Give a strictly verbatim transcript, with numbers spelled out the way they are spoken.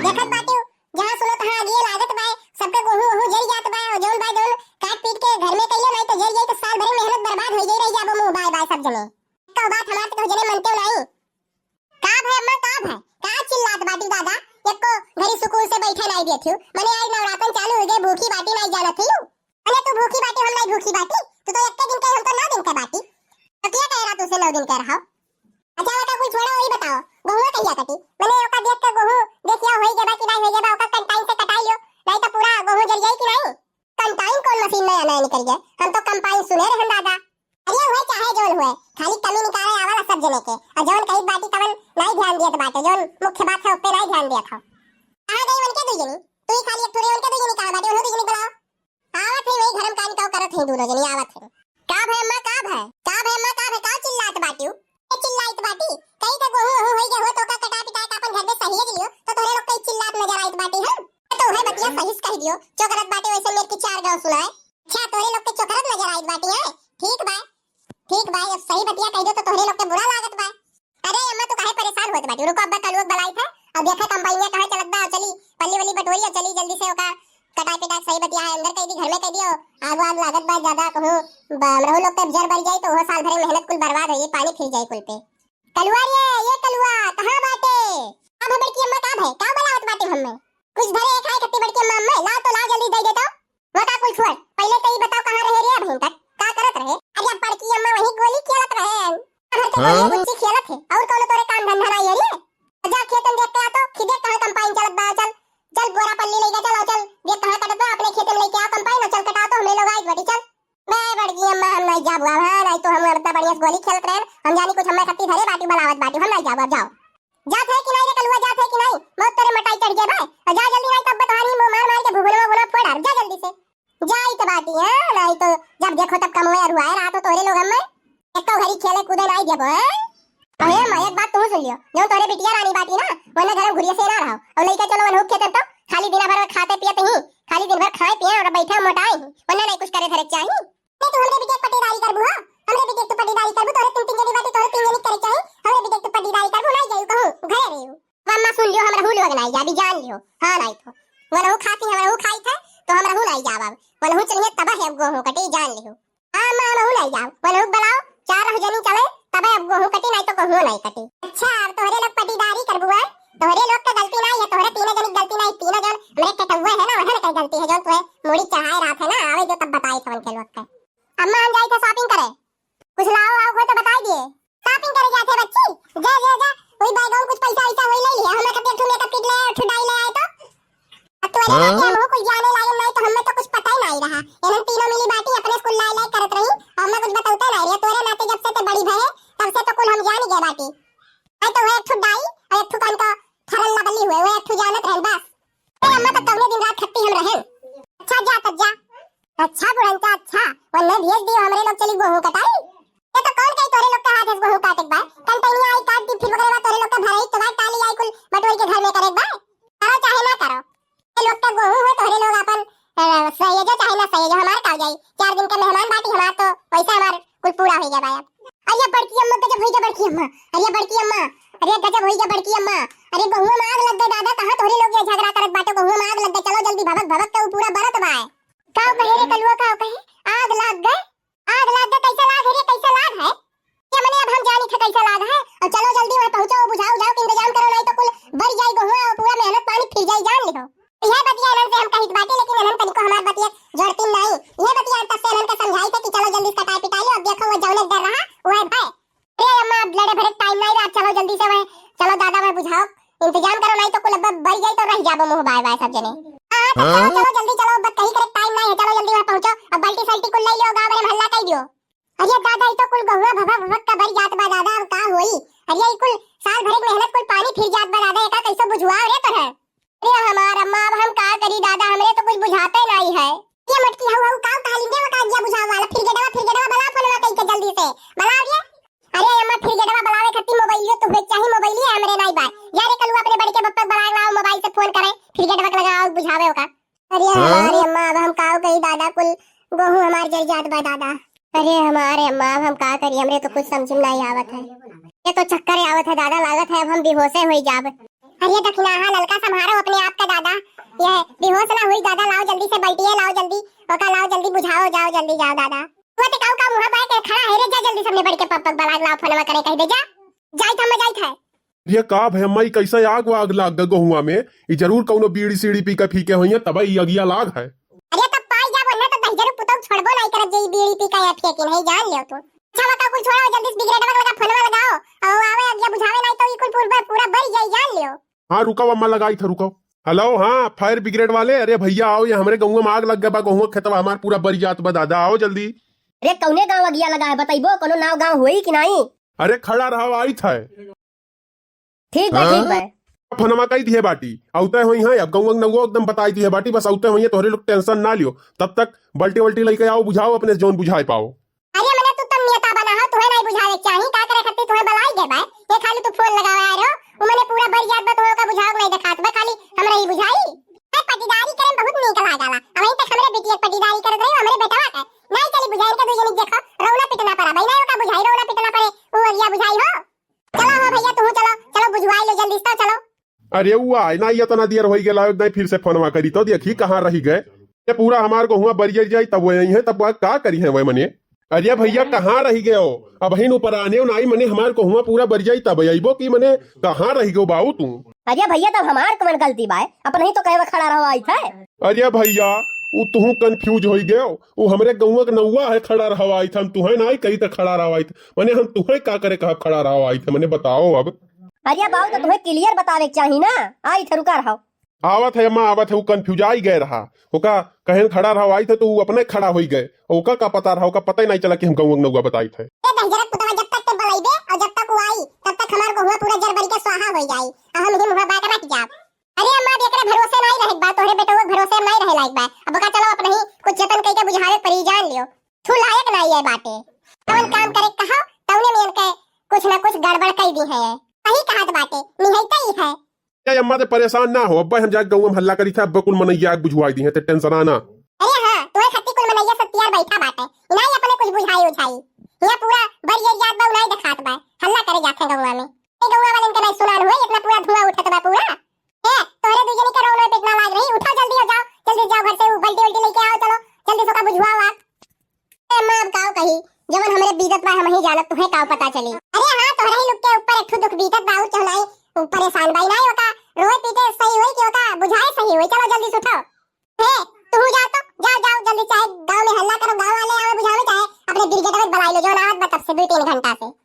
देखत बाटिउ, जहाँ सुनो तहाँ आगिए लागत बाय, सबके गोहूँ ओहूँ जरि जात बाय, और जौन बाय जौन काट पीट के घर में कइले, नाहीं तो जरि जाई तो साल भर मेहनत बर्बाद होइ जाई, रहि जाबो मुँह बाय बाय सब जने। कहो बात हमार तो कहू जने मनते नाहीं। का भय अम्मा, का भय? का चिल्लात बाटी दादा? एको घरी सुकून से बैठे नाहीं देत हिउ। मने आज नवरातन चालू होइ गए, भूखी बाटी नाहीं जानत हिउ। मने तू भूखी बाटी, हम नाहीं भूखी बाटी? तू तो एक्के दिन के, हम तो नौ दिन के बाटी। तो क्या कह रहा तू से नौ दिन के रहो? अच्छा, ओका कुल छोड़ो, वही बताओ, गोहुआ कहिया कटी? मने ओका देख के गोहूँ देखिया होई गबा कि नाहीं होई गबा, ओका कंटाइन से कटाई लियो, नाहीं तो पूरा गोहूँ जरि जाई कि नाहीं? कंटाइन कौन मशीन नया नया निकल गया? हम तो कंपाइन सुने रहन दादा। अरे हुए चाहे जौन हुए, खाली कमी निकाले आवाला सब जने के। और जौन कही बाटी तवन नाहीं ध्यान दियत बाटे, जौन मुख्य बात है, उस पे नाहीं ध्यान दियत हो। कहाँ गई उनके दुई जनी? तू ही खाली एक ठो रहे, उनके दुई जनी कहाँ बाटे? उन्हों दुई जनी बुलाओ। आवत है वही घरम कानी काव करत है दोनों जनी, आवत है। का भय अम्मा, का भय? का भय अम्मा, का भय? का चिल्लात बाटिउ? ए चिल्लाइत बाटी, कहीं का गोहूँ ओहूँ होई गए हो तो का कटा पिटा के अपन घर में सहेज लियो, तो तोहरे लोग कई चिल्लात नजर आइत बाटी हम। तो है बतिया सही से कह दियो, चोकरत बाटे वैसे मेरे की चार गाँव सुनाए। अच्छा, तोहरे लोग के चोकरत नजर आइत बाटी है? ठीक बा, ठीक बा, जब सही बतिया कह दियो तो तोहरे लोग के बुरा लागत बा। अरे अम्मा, तू काहे परेशान होत बाटी? रुको, अब्बा कलुआ के बुलाइत है, अब देखा कंबाइनिया कहाँ चलत बा, चली पल्ली वल्ली बटोरी, चली जल्दी से ओका कटाई पिटाई सही बतिया है, अंदर कह दी, घर में कह दियो, आग वाग लागत बा ज्यादा, कहूँ ब-, हमरहू लोग के जर बर जाई तो वो साल भर मेहनत कुल बर्बाद हो जाई, पानी फिर जाई कुल पे। कलुआ रे, ये कलुआ, कहाँ बाटे? अब बड़की अम्मा का भय, का बुलावत बाटे हमें? कुछ धरे खाए खत्ती बड़की अम्मा, अम्मा, लाओ तो लाओ जल्दी दे दे तो। वो का कुल छोड़, पहले तो ये बताओ कहाँ रहे रे अभी तक, का करत रहे? अरे अब बड़की अम्मा वही गोली खेलत रहे। घर के हाँ? गोली गुच्ची खेलत है, और कौनो तोरे काम धंधा नहीं है रे? जा खेतन देख के आ तो, खिदे कहाँ कंपाइन चलत बा, चल, चल बोरा पल्ली लेके चल, और चल, देख कहाँ कटत बा, अपने खेते में लेके आ कंपाइन, और चल कटा तो, हमरे लोग आइज बाटी, चल। बे बड़की अम्मा, हम नहीं जाबू अब, हाँ, नहीं तो हम इतना बढ़िया से गोली खेलत रहे, हम जानी कुछ हमें खत्ती धरे बाटी, बुलावत बाटी, हम नहीं जाबू अब, जाओ। जात है कि नहीं रे कलुआ, जात है कि नहीं? बहुत तोरे मोटाई चढ़ गया भाई, और जा जल्दी, नहीं तब तुम्हारी मुँह मार मार के भुगुनवा वुगुनवा फोड़ डार, जा जल्दी से। जाई तो बाटी, हाँ, नहीं तो जब देखो तब कमवे अरुआए रहा तो तोरे लोग हमें। एको घड़ी खेले कूदे नहीं देबो, हाँ? अहे माँ, एक बात तू सुन लियो, जो तोरे बिटिया रानी बाटी ना, वरना घर में घुरिया से ना रहो, और लइका चलो वनहु खेते तो खाली दिन भर में खाते पियत ही, खाली दिन भर खाए पिए और बैठे मोटाए ही, वरना नहीं कुछ करे धरे चाहिए। नहीं, तू हमरे बिटिया के पटीदारी करबू, हाँ? हमरे बिटिया के तू पटीदारी करबू, तोरे तीन, तीन जनी बाटी, तोरे तीन जनी करे चाही, हमरे बिटिया के तू पटीदारी करबू, नहीं जायू कहूँ, घरे रहू। अब अम्मा सुन लियो, हमरा हूँ लोग नहीं जाबी, जान लियो। हाँ, नहीं तो। वनहु खाती, हमरा हूँ खाई थे, तो हमरा हूँ नहीं जाब अब। वनहु चलिए तब है अब गोहूँ कटी, जान लियो। हाँ, अम्मा, हमरा हूँ नहीं जाब। वनहु बुलाओ, चार रह जनी चले, तब है अब गोहूँ कटी, नहीं तो गोहूँ नहीं कटी। अच्छा, अब तोहरे लोग पटीदारी करबू, हाँ? तोहरे लोग के गलती नहीं है, तोहरे तीनों जनी के गलती नहीं, तीनों जन हमरे कटौवे है ना, वहन के गलती है, जो तोहे मूड़ी चढ़ाए रात है ना, आवे जो तब बताई थे उनके लोग के। अम्मा, हम जाई थे shopping करे, कुछ लाओ आओ हो तो बताई दिए। Shopping करे जाते बच्ची, जा, जा, जा, वही बैग में कुछ पैसा वैसा वही ले लिया, हमें खातिर एक ठो makeup kit ले, एक ठो dye ले आए तो। अब तोरे हाँ? नाते हमहू कुछ जाने लागे नहीं तो हमें तो कुछ पता ही नहीं रहा। इन्हन तीनों मिली बाटी अपने स्कूल लाई लाई करत रही, हमें कुछ बतौते नहीं रहे। तोरे नाते जब से ते बड़ी भए, तब से तो कुल हम जान गए बाटी। आई तो वह एक ठो dye और एक ठो कान का फरल लगली हुए, वह एक ठो जानत रहन बस। ए अम्मा, तो कौने दिन रात खत्ती हम रहन। अच्छा जा, तब जा। अच्छा बुढ़नचा, अच्छा, वन्ने भेज दियो, हमरे लोग चली गोहूँ कटाई। ये तो कौन कही तोरे लोग के हाथ से गोहूँ काटे के बा? कंपनिया आई काट दी, फिर ओकरे बाद तोरे लोग के भराई के बाद टाली आई कुल बटोर के घर में करे के बा। करो चाहे ना करो, ये लोग के गोहूँ हो, तोरे लोग अपन, अ, सहेजो चाहे ना सहेजो, हमार का जाई। चार दिन के मेहमान बाटी, हमार तो पैसा हमार कुल पूरा हो गया बा। अरे बड़की अम्मा, गजब होई गया बड़की अम्मा। अरे बड़की अम्मा, अरे गजब होई गया बड़की अम्मा। अरे गोहुआ में आग लग गए दादा, कहाँ तोहरे लोग ये झगड़ा करत बाटे? गोहुआ में आग लग गए, चलो जल्दी भभक भभक के ऊ पूरा बरत बा। का कहे रे कलुआ, का कहे? आग लाग गए, आग लाग गए, कैसे लाग है रे, कैसे लाग है? ये मने अब हम जानी थे कैसे लाग है। अब चलो जल्दी वहाँ पहुँचो, बुझाओ, बुझाओ के इंतजाम करो, नहीं तो कुल बर जाई गोहुआ और पूरा मेहनत पानी फिर जाई, जान लिहो। यह बतिया इन्हन से हम कहित बाटे, लेकिन इन्हन तनिको हमार बतिया जोड़ती नहीं। यह बतिया हम तब से इन्हन के समझाई थे कि चलो जल्दी से कटाई पिटाई लो, अब देखो वो जौने डर रहा, वह भय। अरे अम्मा, अब लड़े भरे टाइम नहीं रहा, चलो जल्दी से वह, चलो दादा वह बुझाओ, इंतजाम करो, नहीं तो कुल अब बर जाई तो रह जाबो मुँह बाय बाय सब जने। हाँ, तो चलो, हाँ? चलो जल्दी चलो, अब कहीं करे टाइम नहीं है, चलो जल्दी वहाँ पहुँचो, अब बाल्टी साल्टी कुल ले लियो, गाँव भरे में हल्ला कर दियो। अरे दादा, ई तो कुल गोहुआ भभक भभक का बर जात बा दादा, अब का होई? अरे ई कुल साल भर के मेहनत कुल पानी फिर जात बा दादा, एका कैसे बुझुआव रे तोहे? अरे हमार अम्मा, अब हम का करी दादा, हमरे तो कुछ बुझाते नहीं है। ये मटकी हऊ हऊ का उठा लिंदे, वो का दिया बुझाव वाला, फिर गेटवा, फिर गेटवा बला फोनवा कई के जल्दी से, बला रे। अरे अम्मा, फिर गेटवा बलावे खातिर मोबाइलियो तो होए चाही, मोबाइलिए हमरे नहीं बा। जा रे कलुआ, अपने बड़के बप्पा के बला लाओ, मोबाइल से फोन करे, फिर गेटवा के लगाओ, बुझावे ओका। अरे हाँ? हमारे अम्मा, अब हम काव कही दादा, कुल गोहूँ हमार जर जात बा दादा। अरे हमारे अम्मा, अब हम का करी, हमरे तो कुछ समझ में नहीं आवत है। ये तो चक्कर आवत है दादा, लागत है अब हम बेहोशे होई जाब। अरे दखिनाहा ललका संभारो अपने आप का दादा, ये बेहोश ना हुई दादा, लाओ जल्दी से बल्टिया लाओ जल्दी, ओका लाओ जल्दी बुझाओ, जाओ जल्दी जाओ दादा। वो ते काऊ का मुँह बाय के खड़ा है रे, जा जल्दी सबने बढ़ के पग पग बलाग लाओ फोनवा करे कह दे जा। जाइत हम जाइत है। ये का भई अम्मा, ई कैसे आग वाग लाग ग गहुआ में? ई जरूर कौनो बीड़ी सीड़ी पी के फीके होइहैं, तबै ई अगिया लाग है। अरे तब पाई जा वरना तो दहिजरू पुतौ छोड़बो नहीं करत जे ई बीड़ी पी के या फेंकी नहीं, जान लियो तू। अच्छा बा का कुल छोड़ो, जल्दी से बिगरेटवा लगा फोनवा लगाओ, और आवे अगिया बुझावे नहीं तो ई कुल पूरा, पूरा बरी जाई, जान लियो। हाँ रुकौ अम्मा, लगाई था रुकौ। हेलो, हाँ फायर ब्रिगेड वाले, अरे भैया आओ, ये हमरे गहुआ में आग लग गया बा, गहुआ खेतवा हमार पूरा बरी जात बा दादा, आओ जल्दी। अरे कौने गाँव अगिया लगा है, बतैबो कौनो नाव गाँव होई कि नहीं? अरे खड़ा रहा, आई था। ठीक बा, हाँ? ठीक बा। फोनवा कई दिहे बाटी, औते होइहैं, अब गौवा नौवा एकदम बताई दिहे बाटी, बस औते होइहैं, तोहरे लोग टेंशन ना लियो। तब तक बल्टी वल्टी लेके आओ, बुझाओ अपने जौन बुझाए पाओ। अरे मने तू तब नेता बना हो, तुहे नहीं बुझावे के चाही, का करे खातिर तुहे बलाई गए बा? ये खाली तू फोन लगावे आ रहो, उ मने पूरा बरियात बा, तुहे का बुझाव नहीं देखात बा, खाली हमरा ही बुझाई। ए, पटीदारी करे में बहुत नीक लागला। अबहीं तक हमरे बिटिया के पटीदारी करत रही, हमरे बेटवा के। नहीं चली बुझाई, इनका दू जनी देखो, रौला पिटना पड़ा। भाई नहीं ओका बुझाई, रौला पिटना पड़े, उ अगिया बुझाई हो। चलो हो भैया, तू चलो, चलो बुझवाई लो जल्दी से, चलो। अरे उ आए ना, ये इतना देर होई गेला, नहीं फिर से फोनवा करी तो देखी कहाँ रही गए। ये पूरा हमार गहुआ बरिया जाई तब वो यही है, तब वो का करी है वह मने। अरे भैया कहाँ रही गए हो? अबहिन ऊपर आने हो नाई मने हमार गहुआ पूरा बरिया जाई तब अइबो कि मने कहाँ रही गयो बाऊ तू? अरे भैया तब हमार कवन गलती बाय, अपने ही तो कहे खड़ा रहो आई थे। अरे भैया उ तुहू कंफ्यूज होई गयो, उ हमरे गहुआ के नौवा है खड़ा रहो आई थे, हम तुहे नाई कही तो खड़ा रहो आई थे, मने हम तुहे का करे कहा खड़ा रहो आई थे, मने बताओ अब। अरे बाऊ तो तुहे क्लियर बतावे के चाही ना, आई थे रुका रहो। आवत है अम्मा, आवत है, उ कंफ्यूजाई गए रहा। ओका कहेन खड़ा रहो आई थे, तो उ अपने खड़ा होई गए। ओका का पता रहा, ओका पता ही नहीं चला कि हम गौवा नौवा बताई थे। ए दहिजरक पुतवा, जब तक ते बलैबे और जब तक उ आई, तब तक हमार गहुआ पूरा जर बरी के स्वाहा होई जाई। और हम ही मुँह बाय के बैठ जाब। अरे अम्मा, अब एकरे भरोसे नहीं रहे बा, तोहरे बेटवा के भरोसे नहीं रहे लायक बा। अब ओका चलो अपने ही कुछ जतन कई के बुझावे परी, जान लियो। तू लायक नहीं है बाटे। कौन काम करे कहो, तौने में इनके कुछ ना कुछ गड़बड़ कई दी है। सही कहत बाटे, निहैते ही है। ए अम्मा, ते परेशान ना हो, अब्बे हम जाके गौवा में हल्ला करी थे, अब्बे कुल मनैया आग बुझवाई दी है, ते टेंशन आना। अरे हाँ, तोहे खत्ती कुल मनैया सब तैयार बैठा बाटे, इनाई अपने कुछ बुझाई उझाई। यहाँ पूरा बरियरियात बा, उनाई देखात बा, हल्ला करे जाते गौवा में। ए गौवा वाले इनके नहीं सुनान हुए, इतना पूरा धुआं उठत बा पूरा। ए, तोहरे दू जनी के रोना पे इतना लाग रही, उठो जल्दी हो जाओ, जल्दी जाओ घर से, उ बल्टी उल्टी लेके आओ, चलो जल्दी से ओका बुझवाओ आग। ए माँ, अब काव कही, जवन हमरे बीतत बा, हम ही जानत, तुहे काव पता चली। अरे हाँ, तोहरे ही लोग के ऊपर एक ठो दुख बीतत बा, और केहू नाई, उ परेशान बाई नाई, ओका रोए पीटे सही होई कि ओका बुझाए सही होई। चलो जल्दी से उठो। हे, तू जा तो, जाओ, जाओ जल्दी, चाहे गाँव में हल्ला करो, गाँव वाले आवे बुझावे, चाहे अपने ब्रिगेड में बुलाई लो, जवन आवत बा तब से दो तीन घंटा से।